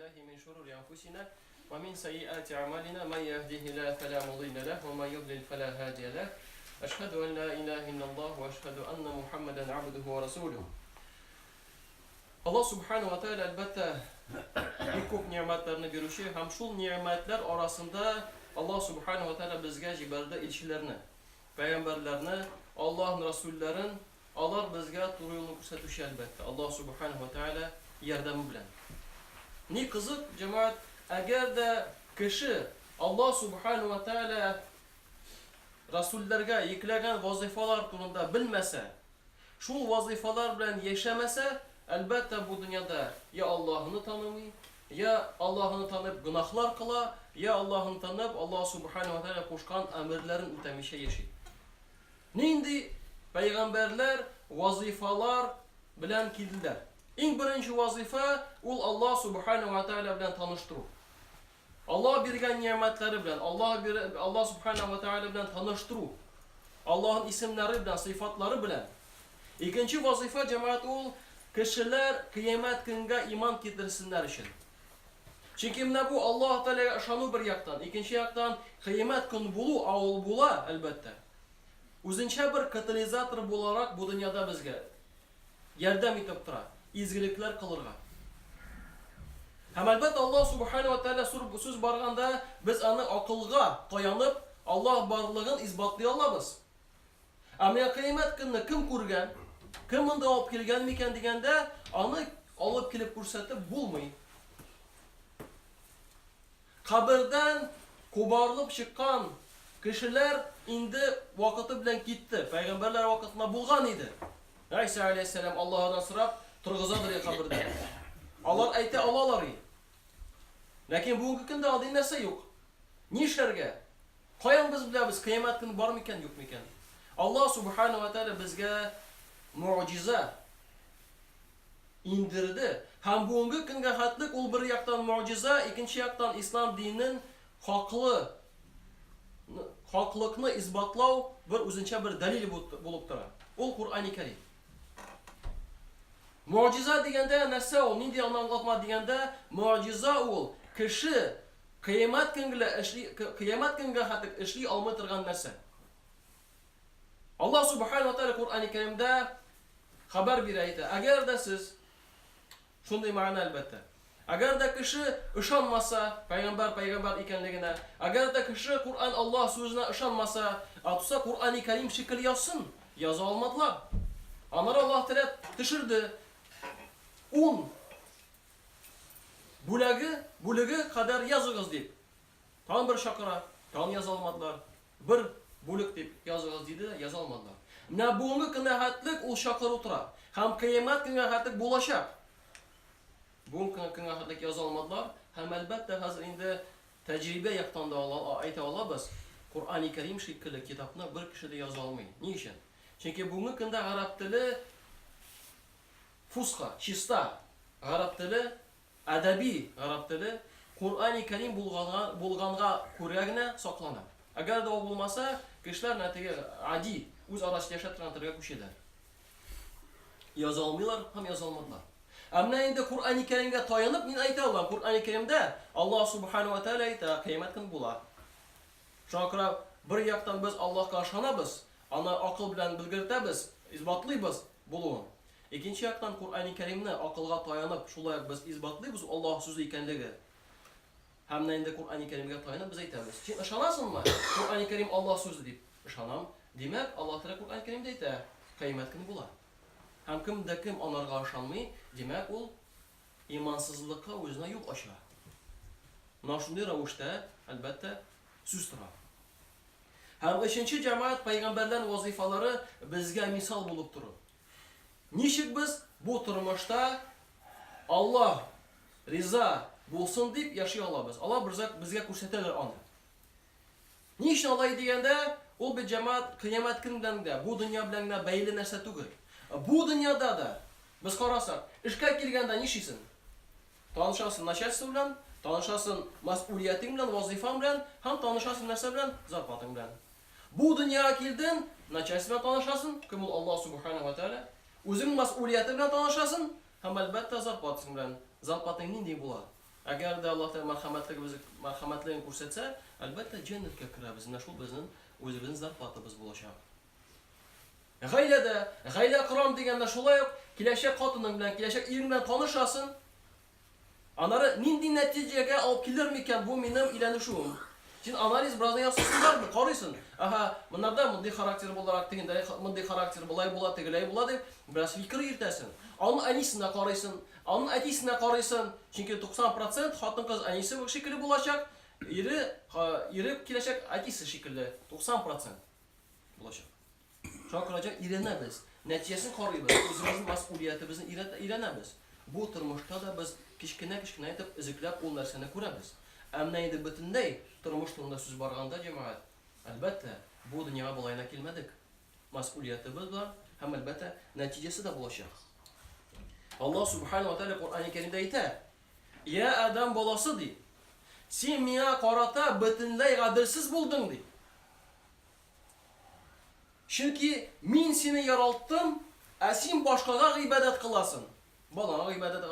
بالله من شرور أنفسنا ومن سيئات أعمالنا من يهده الله فلا مضل له ومن يضلل فلا هادي له أشهد أن لا إله إلا الله وأشهد أن محمدا عبده ورسوله Аллаһ Субхану ва Тааля, әлбәттә, бик күп нигъмәтләрне бирүче һәм шул нигъмәтләр арасында Аллаһ Субхану ва Тааля безгә җибәрде илчеләрне, пәйгамбәрләрне, Аллаһның расулләрен, алар безгә туры юлны күрсәтүче, әлбәттә, Аллаһ Субхану ва Тааля ярдәме белән. Ни кызык, җәмәгать, әгәр дә кеше Аллаһ Субхану ва Тааля расулләргә йөкләгән вазыйфалар турында белмәсә, Шул вазыйфалар белән яшәмәсә, әлбәттә, бу дөньяда я Аллаһыны танымый, я Аллаһыны танып гөнаһлар кыла, я Аллаһыны танып, Аллаһ Субхана ва Тәгалә кушкан әмерләрен үтәмичә яши. Нинди пәйгамбәрләр вазыйфалар белән килделәр? Иң беренче вазыйфа ул Аллаһ Субхана ва Тәгалә белән таныштыру. Аллаһ биргән нигъмәтләре белән, Аллаһ бир, Аллаһ Субхана ва Тәгалә белән таныштыру. Аллаһның исемнәре белән, сыйфатлары белән. Икенче вазыйфа җәмәгать ул кешеләр кыямәт көнгә иман китерсеннәр өчен. Чөнки менә бу Аллаһ Тәгаләгә ышану бер яктан, икенче яктан кыямәт көн булу, ә ул була, әлбәттә. Үзенчә бер катализатор буларак бу дөньяда безгә ярдәм итеп тора, изгелекләр кылырга. Һәм әлбәттә Аллаһ Субхана ва Тәгалә сүз барганда без аны акылга таянып Аллаһ барлыгын исбатлый алабыз. Ә менә кыямәт көнне кем күргән, кем монда алып килгән микән дигәндә, аны алып килеп күрсәтеп булмый. Кабердән кубарылып чыккан кешеләр инде вакыты белән китте. Пәйгамбәрләр вакытында булган иде. Гайсә алейһиссәлам Аллаһыдан сорап торгызадыр иде кабердән. Алар әйтә алалар иде. Ләкин бүгенге көндә андый нәрсә юк. Ни эшләргә? Каян без беләбез, кыямәт көне бар микән, юк микән? Аллаһ субхана ва тааля безгә муъҗиза иңдерде. Һәм бүгенге көнгә хәтлек ул бер яктан могҗиза, икенче яктан ислам динен хаклы хаклыкны исбатлау бер үзенчә бер дәлил булып тора. Ул Куръани Кәрим. Могҗиза дигәндә нәрсә ул? Нинди аңлатма дигәндә, могҗиза ул кеше кыямәт көнгә эшли кыямәт көнгә хәтлек эшли алмый торган нәрсә. Аллаһ Субхану ва Тааля Куръани Кәримдә хәбәр бирә, әйтә, әгәр дә сез, шундый мәгънә әлбәттә, әгәр дә кеше ышанмаса, пәйгамбәр пәйгамбәр икәнлегенә, әгәр дә кеше Коръән Аллаһ сүзенә ышанмаса, атса Коръәни Кәрим шикелле язсын, яза алмадылар. Аннары Аллаһ Тәгалә төшерде. Ун бүләге, бүлеге кадәр языгыз дип. Тагын бер чакыра, тагын яза алмадылар. Бер бүлек дип языгыз диде дә, яза алмадылар. Менә бүгенге көнгә хәтлек ул чакыру тора. Һәм кыямәт көнгә хәтлек булачак. Бүгенге көнгә хәтлек яза алмадылар. Һәм әлбәттә хәзер инде тәҗрибә яктан да әйтә алабыз, Коръәни Кәрим шикелле китапны бер кеше дә яза алмый. Ни өчен? Чөнки бүгенге көндә гарәп теле фусха, чиста гарәп теле Әдәби гарәп теле Коръәни Кәрим булганга, булганга күрә генә саклана. Әгәр дә ул булмаса, кешеләр менә теге гади, үзара сөйләшә торган телгә күчәләр. Яза алмыйлар һәм яза алмадылар. Ә менә инде Коръәни Кәримгә таянып мин әйтә алам, Коръәни Кәримдә Аллаһ Субхану ва Тәгалә әйтә, кыямәт көн була. Шуңа күрә бер яктан без Аллаһка ышанабыз, аны акыл белән белгертәбез, исбатлыйбыз булуын. Икенче яктан, Коръәни Кәримне акылга таянып, шулай ук без исбатлыйбыз ул Аллаһ сүзе икәнлеге. Һәм менә инде Коръәни Кәримгә таянып без әйтәбез. Син ышанасыңмы, Коръәни Кәрим Аллаһ сүзе дип? Ышанам. Димәк, Аллаһ Тәгалә Коръәни Кәримдә әйтә, кыямәт көне була. Һәм кем дә кем анарга ышанмый, димәк, ул имансызлыкка үзенә юл ача. Менә шундый рәвештә, әлбәттә, сүз тора. Һәм өченче җәмәгать пәйгамбәрләр вазыйфалары безгә мисал булып тору. Ничек без бу тормышта Аллаһ риза булсын дип яши алабыз? Аллаһ безгә күрсәтәдер аны. Ни өчен алай дигәндә, ул бит җәмәгать кыямәт көн белән дә, бу дөнья белән генә бәйле нәрсә түгел. Бу дөньяда да без карасак, эшкә килгәндә нишлисең? Танышасың начальство белән, танышасың мәсьүлиятең белән, вазыйфаң белән һәм танышасың нәрсә белән? Зарплатаң белән. Бу дөньяга килдең, начальство белән танышасың, кем ул Аллаһ Субханаһу ва Тәгалә. Үзеңнең мәсьүлиятең белән танышасың һәм, әлбәттә, зарплатасың белән. Зарплатаң нинди була? Әгәр дә Аллаһ Тәгалә мәрхәмәтлегебез, мәрхәмәтлеген күрсәтсә, әлбәттә, җәннәткә керәбез. Менә шул безнең үзебезнең зарплатабыз булачак. Гаиләдә, гаилә корам дигәндә шулай ук киләчәк хатының белән, киләчәк ирең белән танышасың. Аннары нинди нәтиҗәгә алып килер микән бу минем өйләнешүем? Син анализ бераздан ясыйсың барыбер, карыйсың. Аһа, моннарда мондый характер буларак, тегендә мондый характер, болай була, тегеләй була дип, бераз фикер йөртәсең. Аның әнисенә карыйсың, аның әтисенә карыйсың. Чөнки 90 процент хатын-кыз әнисе шикелле булачак, ире, ире киләчәк әтисе шикелле, 90 процент булачак. Шуңа күрә җа өйрәнәбез, нәтиҗәсен карыйбыз, үзебезнең мәсьүлиятебезне өйрәнәбез. Бу тормышта да без кечкенә-кечкенә итеп өзекләп ул нәрсәне күрәбез. Ә менә инде бөтенләй тормыш турында сүз барганда, җәмәгать, әлбәттә, бу дөньяга болай гына килмәдек. Мәсьүлиятебез бар һәм, әлбәттә, нәтиҗәсе дә булачак. Аллаһ Субхана ва Тәгалә Коръәни Кәримдә әйтә, Я Адәм баласы, ди, син миңа карата бөтенләй гаделсез булдың, ди. Чөнки мин сине яралттым, ә син башкага гыйбадәт кыласың. Балаңа гыйбадәт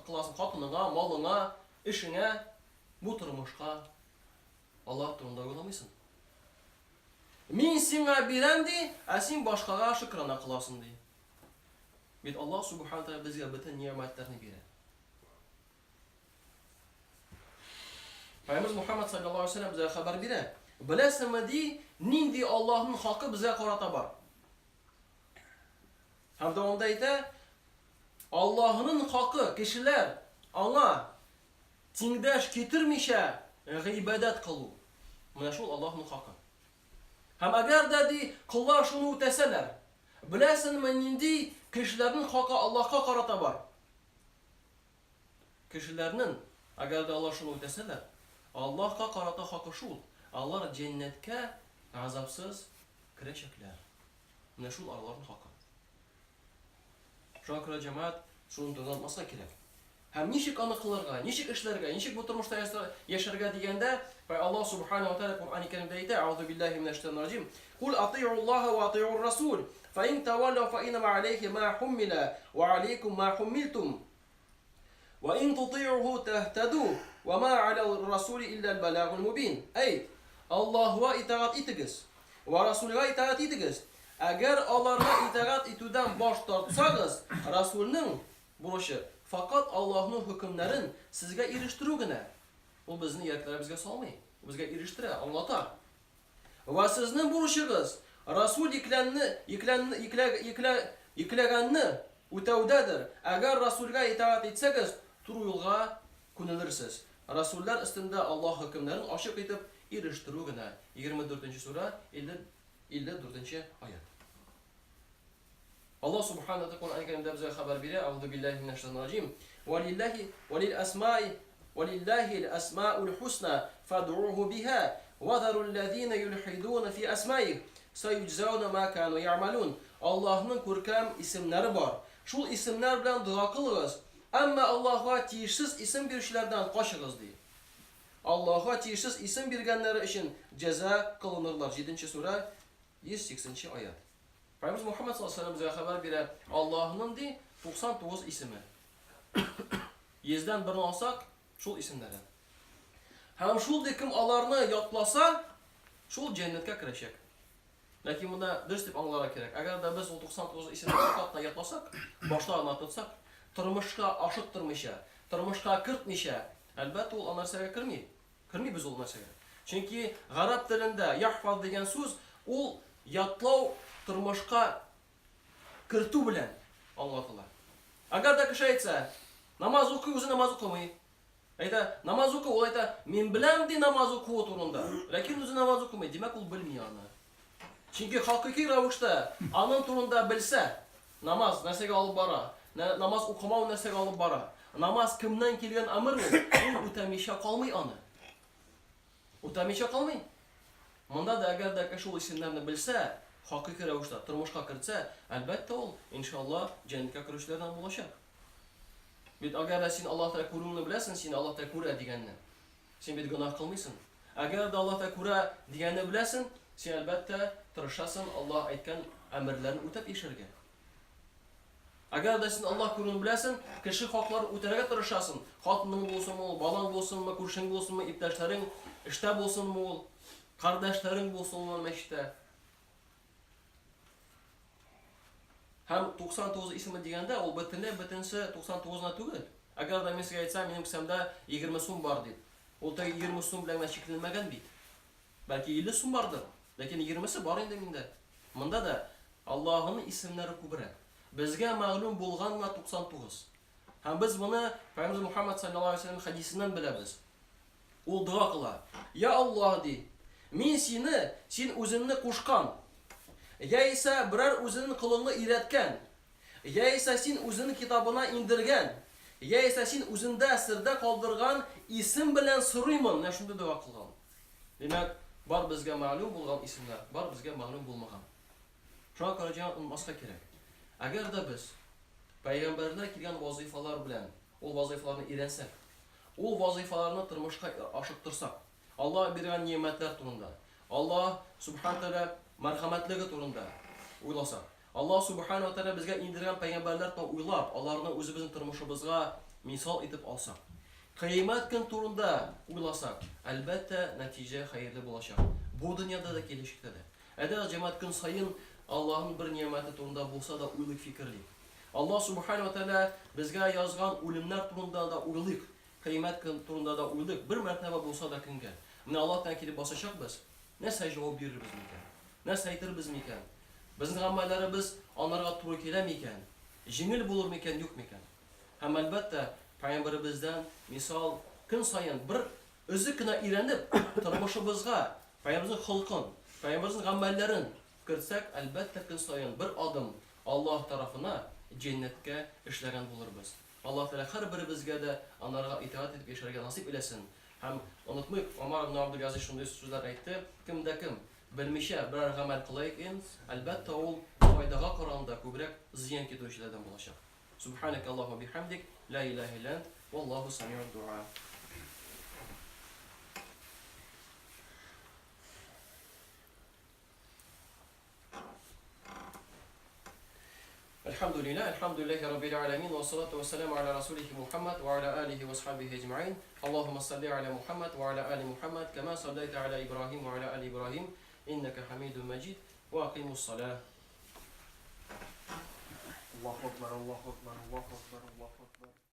кыласың, хатыныңа, малыңа, эшеңә, бу тормышка. Аллаһ турында уйламыйсың. Мин сиңа бирәм ди, ә син башкага шөкрана кыласың ди. Бит Аллаһ субхана тәгалә безгә бөтен нигъмәтләрне бирә. Пәйгамбәребез Мухаммад саллаллаһу алейһи ва сәлләм безгә хәбәр бирә. Беләсеңме ди, нинди Аллаһның хакы безгә карата бар? Һәм дәвамда әйтә, Аллаһның хакы кешеләр аңа тиңдәш китермичә гыйбадәт кылу. Менә шул Аллаһның хакы. Һәм әгәр дә ди, коллар шуны үтәсәләр, беләсеңме нинди кешеләрнең хакы Аллаһка карата бар? Кешеләрнең, әгәр дә алар шуны үтәсәләр, Аллаһка карата хакы шул, алар җәннәткә газапсыз керәчәкләр. Менә шул аларның хакы. Шуңа күрә, җәмәгать, шуны да онытмаска кирәк. Һәм ничек аны кылырга, ничек эшләргә, ничек бу тормышта яшәргә дигәндә, Аллаһ субхана ва тааля Коръәни Кәримдә әйтә, Әгъузу биллаһи минәш шайтанир раҗим. Кул атиуллаһа ва атиур расул, фа ин таваллау фа иннама алейхи ма хуммила ва алейкум ма хуммилтум. Ва ин тутиуху тәһтәду, ва ма аля расули илля балагул мубин. Әйт, Аллаһуга итагать итегез, вә Расулгә итагать итегез. Әгәр аларга итагать итүдән баш тартсагыз, Расулның бурычы факат Аллаһның хөкемнәрен сезгә ирештерү генә. Ул безне йөрәкләребезгә салмый, ул безгә ирештерә, аңлата. Вә сезнең бурычыгыз Расул йөкләнне, йөкләнне, йөклә, йөклә, йөкләгәнне үтәүдәдер. Әгәр Расулгә итагать итсәгез, туры юлга күнелерсез. Расулләр өстендә Аллаһ хөкемнәрен ачык итеп ирештерү генә. 24 нче сүрә, 50, 54 нче аять. Аллаһ Субхана ва Коръән Кәримдә безгә хәбәр бирә, Әгъузу биллаһи минәш шайтанир раҗим. Валиллаһи валил асмаи валиллаһил асмаул хусна фад'уху биха ва зарул лазина юлхидуна фи асмаих саюджзауна ма кану я'малун. Аллаһның күркәм исемнәре бар. Шул исемнәр белән дога кылыгыз. Әмма Аллаһга тиешсез исем бирүчеләрдән качыгыз, ди. Аллаһга тиешсез исем биргәннәре өчен җәза кылынырлар. 7 нче сүрә, 180 нче аять. Пәйгамбәребез Мухаммад саллаллаһу алейһи ва сәлләм безгә хәбәр бирә, Аллаһның ди 99 исеме. Йөздән берне алсак, шул исемнәре. Һәм шул ди кем аларны ятласа, шул җәннәткә керәчәк. Ләкин монда дөрес дип аңларга кирәк. Әгәр дә без ул 99 исемне факат кына ятласак, башта гына тотсак, тормышка ашыктырмыйча, тормышка кертмичә, әлбәттә, ул нәрсәгә керми. Кермибез ул нәрсәгә. Чөнки гарәп телендә яхфаз дигән сүз ул ятлау тормышка кертү белән аңлатыла. Әгәр дә кеше әйтсә, намаз укый, үзе намаз укымый. Әйтә, намаз укы, ул әйтә, мин беләм ди намаз укуы турында. Ләкин үзе намаз укымый, димәк ул белми аны. Чөнки хакыйкый рәвештә аның турында белсә, намаз нәрсәгә алып бара, намаз укымау нәрсәгә алып бара, намаз кемнән килгән әмер ул, ул үтәмичә калмый аны. Үтәмичә калмый. Монда да әгәр дә кеше ул исемнәрне белсә, хакыйкый рәвештә тормышка кертсә, әлбәттә ул, иншалла, җәннәткә керүчеләрдән булачак. Бит әгәр дә син Аллаһ Тәгалә күрүеңне беләсең, син Аллаһ Тәгалә күрә дигәнне. Син бит гөнаһ кылмыйсың. Әгәр дә Аллаһ Тәгалә күрә дигәнне беләсең, син, әлбәттә, тырышасың Аллаһ әйткән әмерләрен үтәп яшәргә. Әгәр дә син Аллаһ күрүен беләсең, кеше хакларын үтәргә тырышасың, хатының булсынмы ул, балаң булсынмы, күршең булсынмы, иптәшләрең, эштә булсынмы ул, кардәшләрең булсынмы мәчеттә. Һәм 99 исеме дигәндә, ул бөтенләй бөтенесе 99 гына түгел. Әгәр дә мин сезгә әйтсәм, минем кесәмдә 20 сум бар дип, ул теге 20 сум белән генә чикләнмәгән бит. Бәлки 50 сум бардыр, ләкин егермесе бар инде миндә. Монда да Аллаһының исемнәре күбрәк. Безгә мәгълүм булган гына 99. Һәм без моны Пәйгамбәребез Мухаммад салләллаһу алейһи ва сәлләм хәдисеннән беләбез. Ул дога кыла. Я Аллаһ, ди, мин сине, син үзеңне кушкан, яисә берәр үзенең колыңны өйрәткән, яисә син үзеңнең китабына иңдергән, яисә син үзеңдә сердә калдырган исем белән сорыймын. Менә шундый дога кылган. Димәк, бар безгә мәгълүм булган исемнәр, бар безгә мәгълүм булмаган. Шуңа күрә җәмәгать онытмаска кирәк. Әгәр дә без пәйгамбәрләр килгән вазыйфалар белән ул вазыйфаларны өйрәнсәк, ул вазыйфаларны тормышка ашыктырсак, Аллаһ биргән нигъмәтләр турында, Аллаһ Субхана Тәгалә мәрхәмәтлеге турында уйласак, Аллаһ Субхана ва Тәгалә безгә иңдергән пәйгамбәрләр турында уйлап, аларны үзебезнең тормышыбызга мисал итеп алсак, Кыямәт көн турында уйласак, әлбәттә, нәтиҗә хәерле булачак. Бу дөньяда да, киләчәктә дә. Әйдәгез, җәмәгать, көн саен Аллаһның бер нигъмәте турында булса да уйлыйк, фикерлик. Аллаһ Субхана ва Тәгалә безгә язган үлемнәр турында да уйлыйк, Кыямәт көн турында да уйлыйк, бер мәртәбә булса да көнгә. Менә Аллаһ белән килеп басачакбыз, нәрсә җавап бирербез микән? Нәрсә әйтербез микән? Безнең гамәлләребез анарга туры килә микән? Җиңел булыр микән, юк микән? Һәм, әлбәттә, Пәйгамбәребездән мисал, көн саен бер өзек кенә өйрәнеп, тормышыбызга Пәйгамбәребезнең холкын, Пәйгамбәребезнең гамәлләрен кертсәк, әлбәттә, көн саен бер адым Аллаһ тарафына, җәннәткә эшләгән булырбыз. Аллаһ Тәгалә һәрберебезгә дә анарга итагать итеп яшәргә насыйп иләсен. Һәм онытмыйк, Омар ибн Абдул-Газиз шундый сүзләр әйтте, Кем дә кем белмичә берәр гамәл кыла икән, әлбәттә, ул файдага караганда күбрәк зыян китерүчеләрдән булачак. Субханәкә Аллаһуммә бихәмдик, лә иләһә илля әнт, валлаһу самиуд дуа. Әлхәмдүлилләһ, әлхәмдүлилләһи раббил галәмин, вассалату вассәламу аля расулихи Мухаммад ва аля алихи ва асхабихи әҗмәгыйн. Аллаһумма салли аля Мухаммад ва аля али Мухаммад, кама саллайта аля Ибраһим ва аля али Ибраһим, иннәкә хамидун мәҗид, ва акыймус салах. Аллаһу акбар, Аллаһу акбар, Аллаһу акбар, Аллаһу акбар.